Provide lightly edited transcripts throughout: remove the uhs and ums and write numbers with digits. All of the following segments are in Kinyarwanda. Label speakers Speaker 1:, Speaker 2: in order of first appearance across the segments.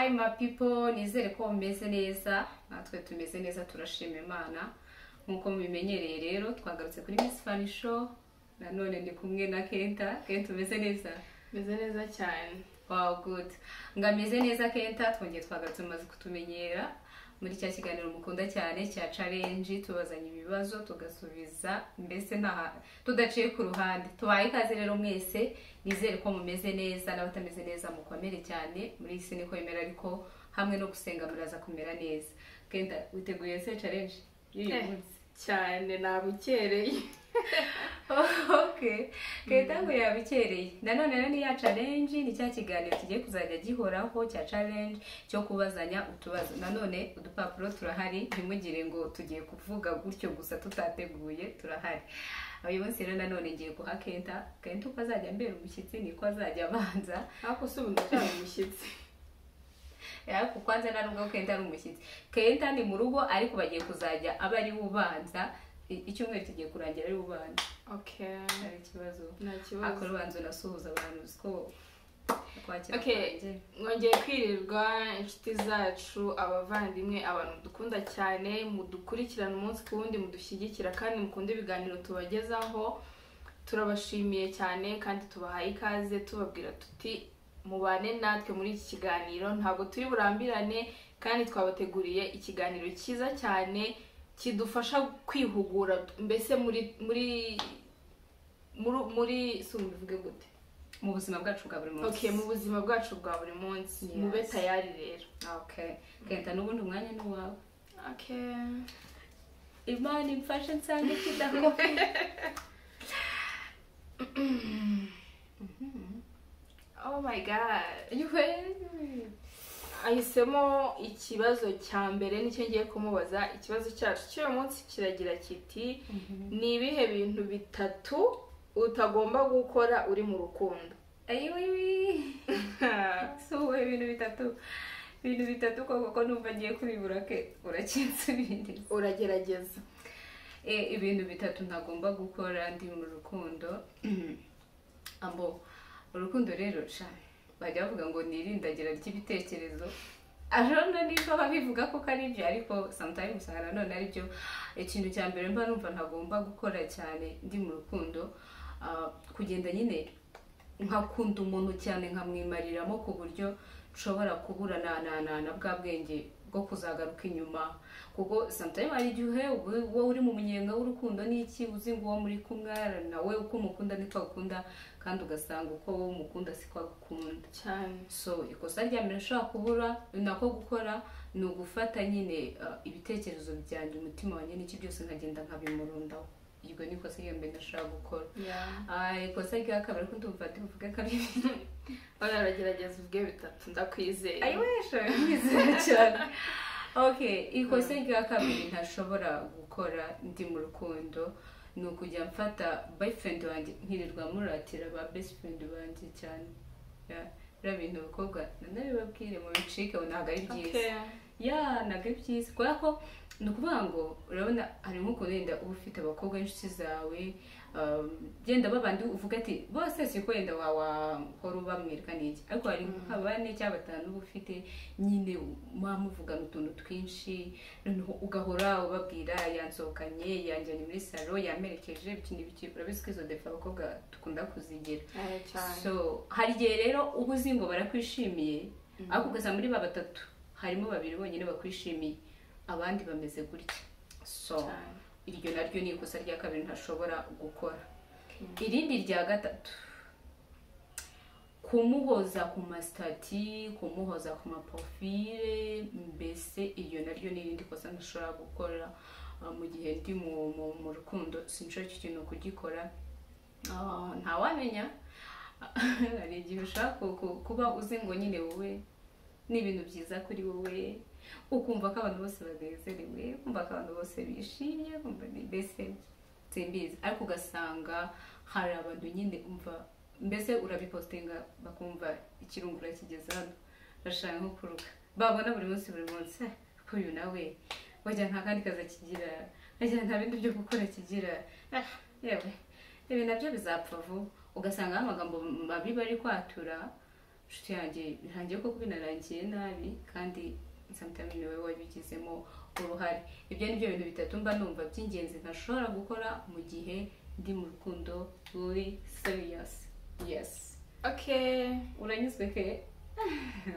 Speaker 1: Hi my people, nizere ko mumeze neza, natwe tumeze neza, turashima Imana. Nkuko mubimenyereye rero twagarutse kuri Miss Fanny Show, nanone ndi kumwe na Kenta. Kenta, umeze neza?
Speaker 2: Meze neza cyane.
Speaker 1: Wow, good. Ngameze neza Kenta, twongeye twagarutse, mumaze kutumenyera muri cya kiganiro mukunda cyane cya challenge, tubazanya ibibazo tugasubiza, mbese nta tudaciye ku ruhande. Tubaye ikaze rero mwese, nizere ko mumeze neza, n'abatameze neza mukomere cyane, muri iyi si niko bimera, ariko hamwe no gusenga muraza kumera neza. Kenta, witeguye se challenge y'uyu munsi?
Speaker 2: Cyane, nabukereye.
Speaker 1: Okay, Kenta ngo yabikereye. Nanone rero ni ya challenge, ni cya kiganiro kigiye kuzajya gihoraho cya challenge cyo kubazanya utubazo. Nanone udupapuro turahari, ntimugire ngo tugiye kuvuga gutyo gusa tutateguye, turahari. Uyu munsi rero nanone ngiye guha Kenta. Kenta uko azajya ambera umushyitsi niko azajya abanza.
Speaker 2: Ariko si ubu ndacyari umushyitsi.
Speaker 1: Ariko kwanza nta nubwo Kenta ari umushyitsi, Kenta ni mu rugo, ariko bagiye kuzajya aba ari we ubanza. Icyumweru kigiye kurangira ari we ubanza.
Speaker 2: Okay.
Speaker 1: Hari ikibazo?
Speaker 2: Nta kibazo.
Speaker 1: Akora ubanza unasuhuza abantu, uzi ko kwakira
Speaker 2: Okay.
Speaker 1: kwanjye.
Speaker 2: Mwongeye kwirirwa inshuti zacu, abavandimwe, abantu dukunda cyane, mudukurikirana umunsi ku wundi, mudushyigikira kandi mukunda ibiganiro tubagezaho. Turabashimiye cyane kandi tubahaye ikaze, tubabwira tuti mubane natwe muri iki kiganiro, ntabwo turi burambirane kandi twabateguriye ikiganiro cyiza cyane kidufasha kwihugura, mbese muri si mbivuge gute?
Speaker 1: Mu buzima bwacu bwa buri munsi.
Speaker 2: Okay, mu buzima bwacu bwa buri munsi.
Speaker 1: Yes.
Speaker 2: Mube tayari rero.
Speaker 1: Okay Kenta, n'ubundi umwanya ni uwawe.
Speaker 2: Okay.
Speaker 1: Imana imfashe nsange kidakomeye.
Speaker 2: Oh my God.
Speaker 1: Yuwe.
Speaker 2: Ahisemo ikibazo cya mbere, nicyo ngiye kumubaza. Ikibazo cyacu cy'uyu munsi kiragira kiti: ni ibihe bintu bitatu utagomba gukora uri mu rukundo?
Speaker 1: Ayiwiwi, si ubu ibintu bitatu koko ko numva ngiye kubibura ke, urakinsubiriza.
Speaker 2: Uragerageza.
Speaker 1: Ibintu bitatu ntagomba gukora ndi mu rukundo. Ambo urukundo rero sha, bajya bavuga ngo ni irindagira ry'ibitekerezo. Arona niba babivuga ko ari byo, ariko sometimes usanga nanone ari byo. Ikintu cya mbere mba numva ntagomba gukora cyane ndi mu rukundo, kugenda nyine nkakunda umuntu cyane nkamwimariramo ku buryo nshobora kubura na bwa bwenge bwo kuzagaruka inyuma, kuko sometimes hari igihe wowe uri mu munyenga w'urukundo n'iki, uzi ngo uwo muri kumwe nawe uko umukunda niko agukunda, kandi ugasanga uko wowe umukunda siko agukunda.
Speaker 2: Cyane.
Speaker 1: So ikosa rya mbere nshobora kubura nako gukora ni ugufata nyine ibitekerezo byanjye, umutima wanjye n'iki byose, nkagenda nkabimurundaho. Iryo ni ikosa rya mbere ntashobora gukora. Ikosa rya kabiri, ko ndumva ndibuvuge kabiri.
Speaker 2: Oya, uragerageza uvuge bitatu, ndakwizeye.
Speaker 1: Ayiwesha, nizera cyane. Okay, ikosa rya kabiri ntashobora gukora ndi mu rukundo ni ukujya mfata boyfriend wanjye nkirirwa muratira ba best friend banjye cyane. Yeah, biriya bintu abakobwa nanabibabwire mu bicike, ntabwo ari byiza. Ya, ntabwo ari byiza, kubera ko ni ukuvuga ngo urabona hari nk'ukuntu wenda uba ufite abakobwa b'inshuti zawe, genda babandi uvuga ati bose siko wenda wahora ubamwereka n'iki, ariko hari nka bane cyangwa batanu uba ufite nyine muba muvugana utuntu twinshi, noneho ugahora ubabwira yansohokanye, yanjyanye muri salo, yamperekeje, ibiki n'ibiki. Urabizi ko izo défauts abakobwa dukunda kuzigira.
Speaker 2: Cyane.
Speaker 1: So hari igihe rero uba uzi ngo barakwishimiye, ariko ugasanga muri ba batatu harimo babiri bonyine bakwishimiye, abandi bameze gutya. So iryo naryo ni ikosa rya kabiri ntashobora gukora. Irindi rya gatatu, kumuhoza ku ma status, kumuhoza ku ma profile, mbese iryo naryo ni irindi kosa ntashobora gukora mu gihe ndi mu rukundo. Sinshobora icyo kintu kugikora. Ntawamenya, hari igihe ushaka kuba uzi ngo nyine wowe ni ibintu byiza kuri wowe, ukumva ko abantu bose banezerewe, ukumva ko abantu bose bishimye, ukumva ni mbese simbizi, ariko ugasanga hari abantu nyine umva mbese urabipostinga bakumva ikirungura kigeze hano, bashaka nko kuruka, babona buri munsi buri munsi, ko uyu nawe wajya nta kandi kazi akigira, wajya nta bindi byo gukora akigira. Ah, yewe, ibi nabyo bizapfa vuba. Ugasanga amagambo mabi bari kwatura. Inshuti yanjye birangiye koko, binarangiye nabi, kandi sometimes niwe wabigizemo uruhare. Ibyo ni byo bintu bitatu mba numva by'ingenzi ntashobora gukora mu gihe ndi mu rukundo ruri serious. Yes.
Speaker 2: Okay.
Speaker 1: Uranyuzwe ke?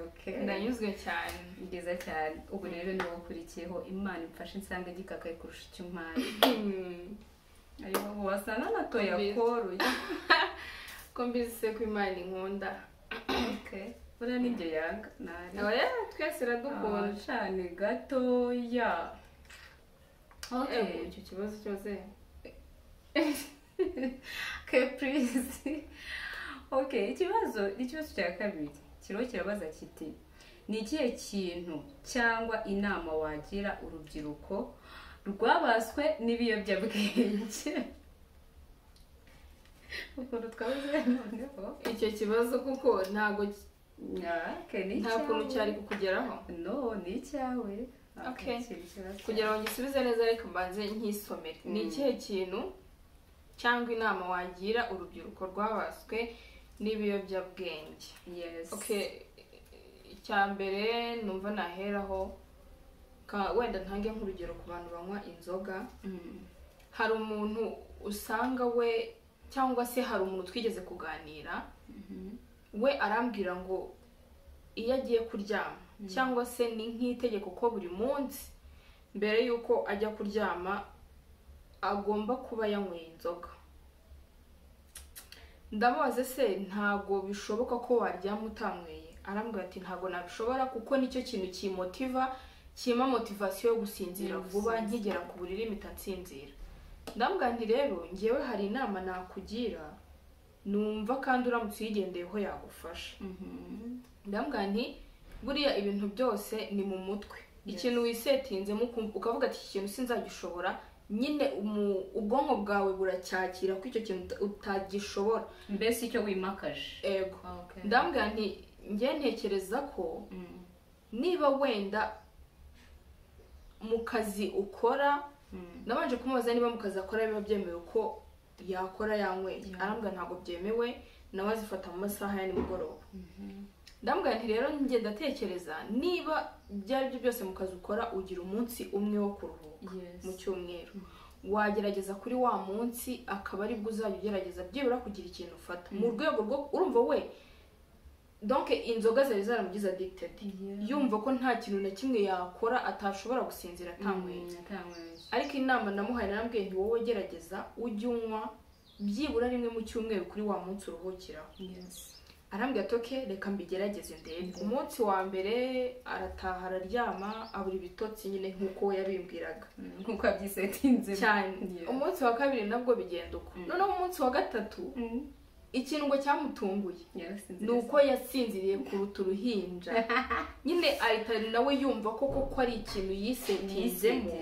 Speaker 1: Okay.
Speaker 2: Ndanyuzwe cyane.
Speaker 1: Ni byiza cyane. Ubu rero niwo ukurikiyeho. Imana imfashe nsanga gikakaye kurusha icyo umpaye. Ariko wasanga natoya koroye.
Speaker 2: Ko mbizi se ko Imana inkunda.
Speaker 1: Okay, buriya nibyo yanga nari.
Speaker 2: Oya, twese iradukunda.
Speaker 1: Cyane gatoya.
Speaker 2: Okay. Icyo kibazo cyose.
Speaker 1: Okay, please. Okay, ikibazo cya kabiri kiriho kirabaza kiti: ni ikihe kintu cyangwa inama wagira urubyiruko rwabaswe n'ibiyobyabwenge? Ukuntu twabuze noneho.
Speaker 2: Icyo kibazo kuko ntago
Speaker 1: Okay, ni
Speaker 2: nta kuntu
Speaker 1: icyawe.
Speaker 2: Cyari kukugeraho.
Speaker 1: No, ni icyawe.
Speaker 2: Okay.
Speaker 1: Kiri ikibazo.
Speaker 2: Kugira ngo ngisubize neza, reka mbanze nkisomere. Ni ikihe kintu cyangwa inama wagira urubyiruko rwabaswe n'ibiyobyabwenge?
Speaker 1: Yes.
Speaker 2: Okay, icya mbere numva naheraho, wenda ntange nk'urugero ku bantu banywa inzoga. Hari umuntu usanga we, cyangwa se hari umuntu twigeze kuganira, we arambwira ngo iyo agiye kuryama, cyangwa se ni nk'itegeko ko buri munsi mbere y'uko ajya kuryama agomba kuba yanyweye inzoga. Ndamubaza: "Se ntabwo bishoboka ko waryama utanyweye?" Arambwira ati: "Ntabwo nabishobora, kuko nicyo kintu kimotiva, kimpa motivation yo gusinzira
Speaker 1: Yo
Speaker 2: vuba.
Speaker 1: Gusinzira.
Speaker 2: Nkigera ku buriri mpita nsinzira." Ndamubwira nti: "Rero ngewe hari inama nakugira numva kandi uramutse uyigendeyeho yagufasha." Ndamubwira nti: "Buriya ibintu byose ni mu mutwe. Ikintu wisetinzemo ukavuga ati iki kintu sinzagishobora," nyine ubwonko bwawe buracyakira ko icyo kintu utagishobora.
Speaker 1: Mbese icyo wimakaje.
Speaker 2: Ego.
Speaker 1: Okay.
Speaker 2: Ndamubwira nti: "Njye ntekereza ko niba wenda mu kazi ukora," nabanje kumubaza niba mu kazi akora biba byemewe ko yakora yanyweye. Arambwira ntabwo byemewe, nawe azifata mu masaha ya nimugoroba. Ndamubwira nti: "Rero njye ndatekereza niba ibyo ari byo byose mu kazi ukora ugira umunsi umwe wo kuruhuka mu cyumweru, wagerageza kuri wa munsi akaba aribwo uzajya ugerageza byibura kugira ikintu ufata mu rwego rwo," urumva we, donc inzoga zari zaramugize addicted, yumva ko nta kintu na kimwe yakora atashobora gusinzira atanyweye.
Speaker 1: Atanyweye.
Speaker 2: Ariko inama namuhaye, narambwiye nti: "Wowe gerageza ujye unywa byibura rimwe mu cyumweru kuri wa munsi uruhukiraho." Arambwira ati: "Okay, reka mbigerageze ndebe." Umunsi wa mbere arataha, araryama, abura ibitotsi nyine nk'uko we yabimbwiraga.
Speaker 1: Nk'uko yabyisetinze.
Speaker 2: Cyane. Umunsi wa kabiri nabwo bigenda uko. Noneho umunsi wa gatatu, ikintu ngo cyamutunguye
Speaker 1: Yarasinziriye.
Speaker 2: ni uko yasinziriye kuruta uruhinja. Nyine ahita nawe yumva ko koko ari ikintu yisetinzemo.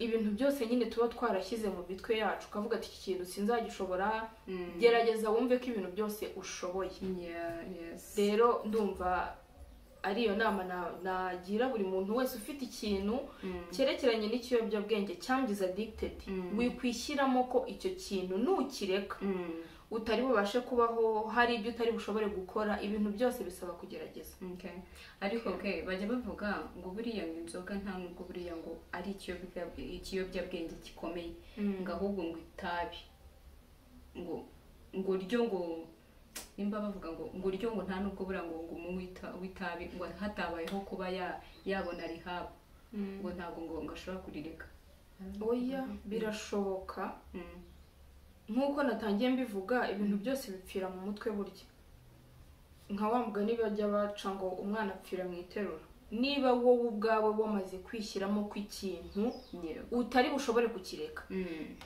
Speaker 2: Ibintu byose nyine tuba twarashyize mu mitwe yacu, ukavuga ati iki kintu sinzagishobora, gerageza wumve ko ibintu byose ushoboye. Rero ndumva ari iyo nama nagira buri muntu wese ufite ikintu cyerekeranye n'ikiyobyabwenge cyamugize addicted. Wikwishyiramo ko icyo kintu nukireka utari bubashe kubaho, hari ibyo utari bushobore gukora. Ibintu byose bisaba kugerageza.
Speaker 1: Okay. Ariko okay, bajya bavuga ngo buriya ngo inzoga nta nubwo buriya ngo ari ikiyobyabwenge gikomeye, ngo ahubwo ngo itabi ngo ryo, ngo nimba bavuga ngo ryo ngo nta nubwo buriya ngo umunywi w'itabi ngo hatabayeho kuba yabona rehab, ngo ntabwo ngo ashobora kurireka.
Speaker 2: Oya, birashoboka. Nk'uko natangiye mbivuga, ibintu byose bipfira mu mutwe. Burya nka wa mugani bajya baca ngo umwana apfira mu iterura. Niba wowe ubwawe wamaze kwishyiramo ko ikintu utari bushobore kukireka,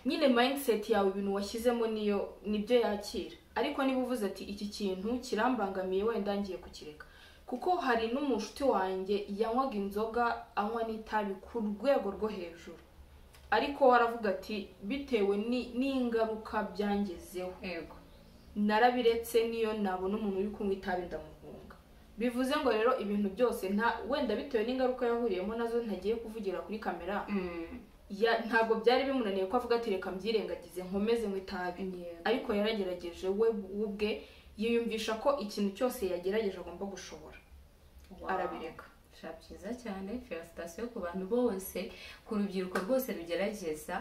Speaker 2: nyine mindset yawe, ibintu washyizemo niyo nibyo yakira. Ariko niba uvuze ati iki kintu kirambangamiye, wenda ngiye kukireka, kuko hari n'umushuti wanjye yanywaga inzoga, anywa n'itabi ku rwego rwo hejuru, ariko we aravuga ati bitewe n'ingaruka byangezeho, narabiretse, niyo nabona umuntu uri kunywa itabi ndamuhunga. Bivuze ngo rero ibintu byose nta wenda bitewe n'ingaruka yahuriyemo nazo ntagiye kuvugira kuri kamera, ntabwo byari bimunaniye ko avuga ati reka mbyirengagize nkomeze nywa itabi. Ariko yaragerageje we ubwe. Yiyumvisha ko ikintu cyose yagerageje agomba gushobora. Arabireka.
Speaker 1: Byiza cyane, felicitation ku bantu bose, ku rubyiruko rwose rugerageza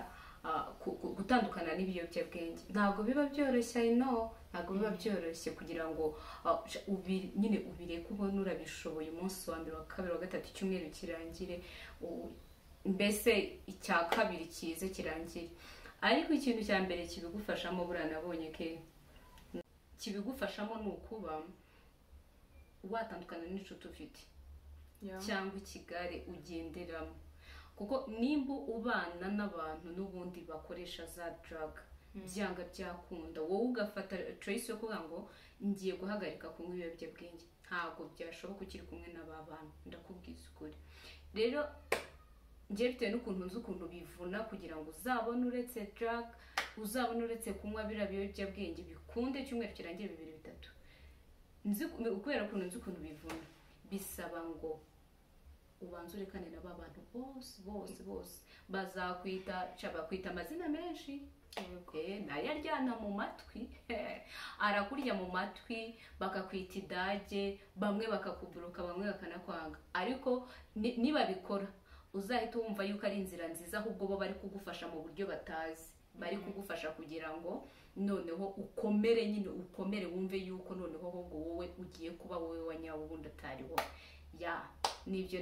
Speaker 1: gutandukana n'ibiyobyabwenge. Ntabwo biba byoroshye, I know, ntabwo biba byoroshye kugira ngo nyine ubireke ubone urabishoboye umunsi wa mbere, wa kabiri, wa gatatu, icyumweru kirangire, mbese icya kabiri kize kirangire. Ariko ikintu cya mbere kibigufashamo, buriya nabonye ke kibigufashamo ni ukuba watandukana n'inshuti ufite cyangwa ikigare ugenderamo, kuko nimba ubana n'abantu n'ubundi bakoresha za drug byanga byakunda, wowe ugafata choice yo kuvuga ngo ngiye guhagarika kunywa ibiyobyabwenge, ntabwo byashoboka ukiri kumwe n'aba bantu, ndakubwiza ukuri. Rero njye bitewe n'ukuntu nzi ukuntu bivuna kugira ngo uzabone uretse drug, uzabone uretse kunywa biriya biyobyabwenge bikunde icyumweru kirangiye 2 3, nzi kubera ukuntu nzi ukuntu bivuna, bisaba ngo ubanze urekane n'aba bantu bose bose bose bazakwita, bakwita amazina menshi, nayo aryana mu matwi, arakurya mu matwi, bakakwita idage, bamwe bakakuburuka, bamwe bakanakwanga. Ariko nibabikora uzahita wumva yuko ari inzira nziza, ahubwo bo bari kugufasha mu buryo batazi, bari kugufasha kugira ngo noneho ukomere nyine, ukomere wumve yuko noneho ahubwo wowe ugiye kuba wowe wa nyawo, ubundi atari wowe. Ya nibyo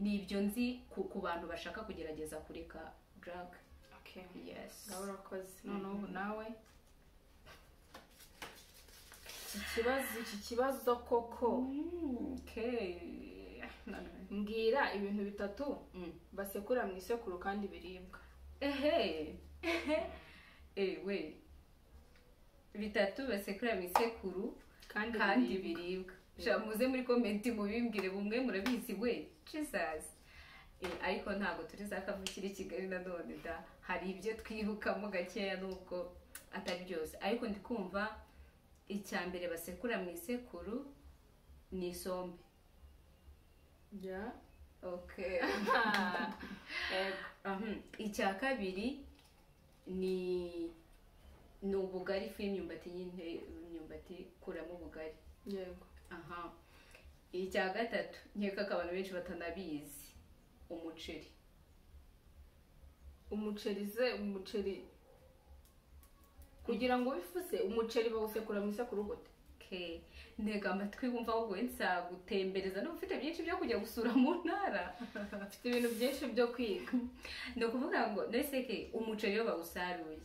Speaker 1: nibyo nzi ku bantu bashaka kugerageza kureka drug.
Speaker 2: Okay.
Speaker 1: Yes.
Speaker 2: Urakoze. Noneho nawe iki kibazo koko.
Speaker 1: Okay.
Speaker 2: Mbwira ibintu bitatu basekura mu isekuru kandi biribwa.
Speaker 1: We bitatu basekura mu isekuru kandi biribwa. Muze muri comment mubimbwire, bumwe murabizi we. Jesus. Ariko ntago turi za kavukire Kigali na none da, hari ibyo twibukamo gakeya nubwo atari byose. Ariko ndi kumva icya mbere basekura mu isekuru ni isombe.
Speaker 2: Yeah.
Speaker 1: Okay. Icya kabiri ni ubugari, ifu y'imyumbati nyine, imyumbati kuramo ubugari.
Speaker 2: Yego.
Speaker 1: Aha. Icya gatatu nkeka ko abantu benshi batanabizi, umuceri.
Speaker 2: Umuceri kugira ngo bifuse umuceri bawusekura mu isekuru gute?
Speaker 1: Okay. Ntega amatwi wumva wowe nsagutembereza no ufite byinshi byo kujya gusura mu ntara.
Speaker 2: Ufite ibintu byinshi byo kwiga.
Speaker 1: Ni ukuvuga ngo neseke umuceri iyo bawusaruye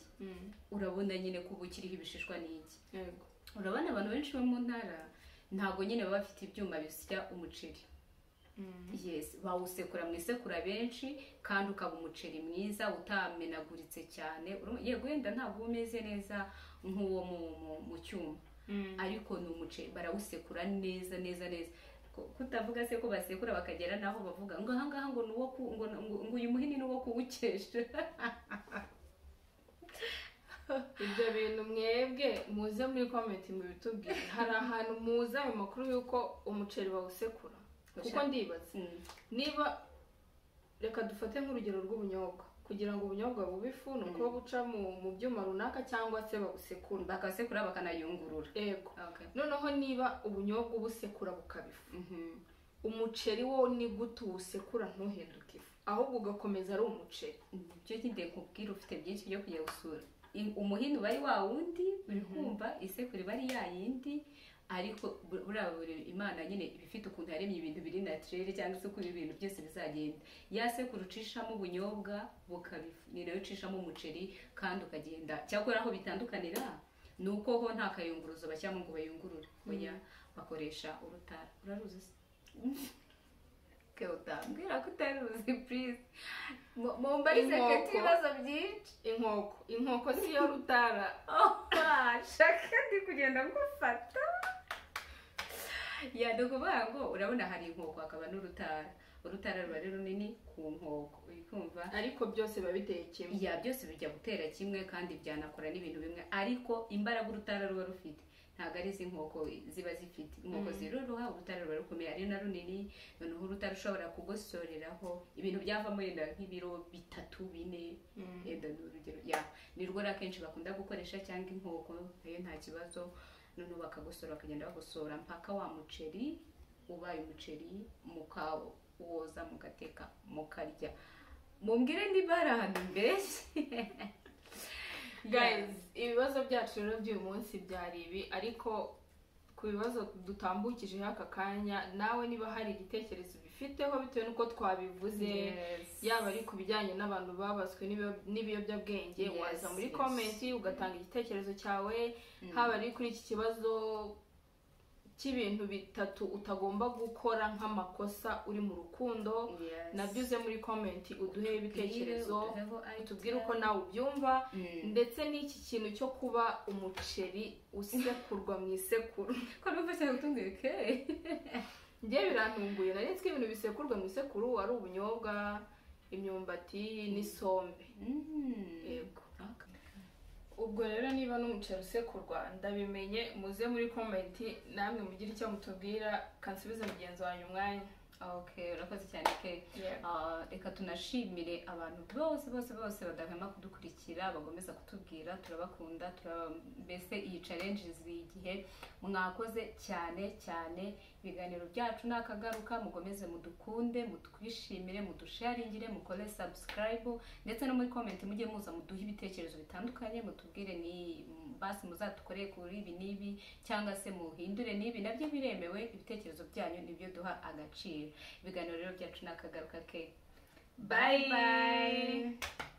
Speaker 1: urabona nyine ko ukiriho ibishishwa n'iki.
Speaker 2: Yego.
Speaker 1: Urabona abantu benshi bo mu ntara ntabwo nyine baba bafite ibyuma bisya umuceri. Yes, bawusekura mu isekura benshi kandi ukaba umuceri mwiza utamenaguritse cyane. Yego wenda ntabwo umeze neza nk'uwo mu cyuma, ariko ni umuceri barawusekura neza neza neza. Kutavuga se ko basekura bakagera naho bavuga ngo aha ngaha ngo nuwo ngo uyu muhini nuwo kuwukesha.
Speaker 2: Ibyo bintu mwebwe muze muri comment mubitubwire. Hari ahantu muze ayo makuru yuko umuceri bawusekura, kuko ndibaza niba, reka dufate nk'urugero rw'ubunyobwa, kugira ngo ubunyobwa bube ifu nuko buca mu byuma runaka cyangwa se babusekura,
Speaker 1: bakasekura bakanayungurura.
Speaker 2: Yego. Noneho niba ubunyobwa ubusekura bukaba ifu, umuceri wo ni gute uwusekura ntuhinduke ifu, ahubwo ugakomeza ari umuceri?
Speaker 1: Ibyo nyine nkubwira, ufite byinshi byo kujya gusura. Umuhini uba ari wa wundi, uri kumva isekuru iba ari ya yindi, ariko buriya Imana nyine ibifite ukuntu yaremye ibintu biri naturel cyangwa se ukuntu ibintu byose bizagenda. Ya sekuru ucishamo ubunyobwa bukabifu, ni nayo ucishamo umuceri kandi ukagenda. Cyakora aho bitandukanira ni uko ho nta kayunguruzo bashyiramo ngo bayungurure, oya bakoresha urutara. Uraruzi se? Utambwira ko utaruzi please. Mumbarize kati ibibazo byinshi.
Speaker 2: Inkoko si yo rutara.
Speaker 1: Shaka ndi kugenda ngufata. Ya ndakuvuga ngo urabona hari inkoko hakaba n'urutara. Urutara ruba ari runini ku nkoko, uri kumva?
Speaker 2: Ariko byose biba biteye kimwe.
Speaker 1: Ya byose bijya gutera kimwe kandi byanakora n'ibintu bimwe, ariko imbaraga urutara ruba rufite ntabwo ari izi nkoko ziba zifite. Inkoko ziroroha, urutara ruba rukomeye ari na runini, noneho urutara ushobora kugosoreraho ibintu byavamo yenda nk'ibiro 3 4, yenda ni urugero. Ya ni rwo akenshi bakunda gukoresha, cyangwa inkoko nayo nta kibazo. Noneho bakagosora, bakagenda bagosora mpaka wa muceri ubaye umuceri, mukawoza, mugateka, mukarya. Mumbwire niba hari ahantu mbeshye.
Speaker 2: Guys, ibibazo byacu rero by'uyu munsi byari ibi, ariko ku bibazo dutambukijeho aka kanya, nawe niba hari igitekerezo ubifiteho bitewe n'uko twabivuze, yaba ari ku bijyanye n'abantu babaswe n'ibiyobyabwenge, waza muri comment ugatanga igitekerezo cyawe, haba ari kuri iki kibazo cy'ibintu bitatu utagomba gukora nk'amakosa uri mu rukundo, nabyo uze muri comment uduhe ibitekerezo,
Speaker 1: uduheho idea.
Speaker 2: Utubwire uko nawe ubyumva, ndetse n'iki kintu cyo kuba umuceri usekurwa mu isekuru.
Speaker 1: Ko numva cyane gutunga ke.
Speaker 2: Njye birantunguye, nari nzi ko ibintu bisekurwa mu isekuru ari ubunyobwa, imyumbati n'isombe. Yego. Ubwo rero niba n'umuceri usekurwa ndabimenye, muze muri comment namwe mugire icyo mutubwira. Kansubize mugenzi wanyu umwanya.
Speaker 1: Okay, urakoze cyane ke. Reka tunashimire abantu bose bose bose badahwema kudukurikira, bagomeza kutubwira, turabakunda, turaba mbese iyi challenge igihe mwakoze cyane cyane. Ibiganiro byacu nakagaruka, mugomeze mudukunde, mutwishimire, mudusharingire, mukore subscribe, ndetse no muri comment mujye muza muduhe ibitekerezo bitandukanye, mutubwire ni basi muzadukoreye kuri ibi n'ibi, cyangwa se muhindure n'ibi, nabyo biremewe. Ibitekerezo byanyu nibyo duha agaciro. Ibiganiro rero byacu nakagaruka ke.
Speaker 2: Bye.
Speaker 1: Bye.